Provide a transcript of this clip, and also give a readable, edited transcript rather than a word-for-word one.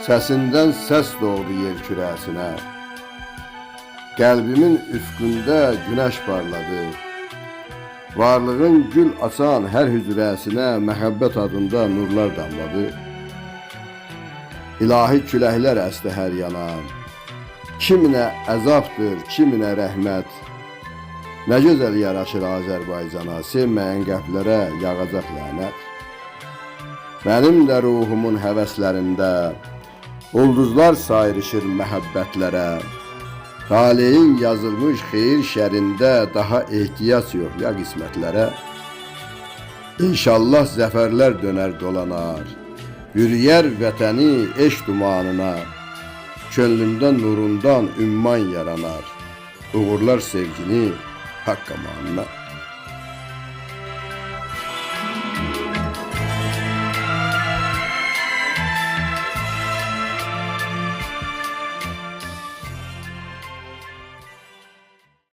Səsindən səs doğdu yer kürəsinə. Qəlbimin üfqündə günəş parladı. Varlığın gül açan hər hücrəsinə məhəbbət adında nurlar damladı. İlahi küləklər əsdi hər yana. Kiminə əzabdır, kiminə rəhmət. Nə gözəl yaraşır Azərbaycana, sevməyən qəlblərə yağacaq lənət. Mənim də ruhumun həvəslərində ulduzlar sayrışır məhəbbətlərə. Taleyin yazılmış xeyir şərində daha ehtiyac yox ya qismətlərə. İnşallah zəfərlər dönər dolanar. Bürüyər vətəni eşq dumanına. Könlümdə nurundan ümman yaranar. Uğurlar sevgini Haqq amanına.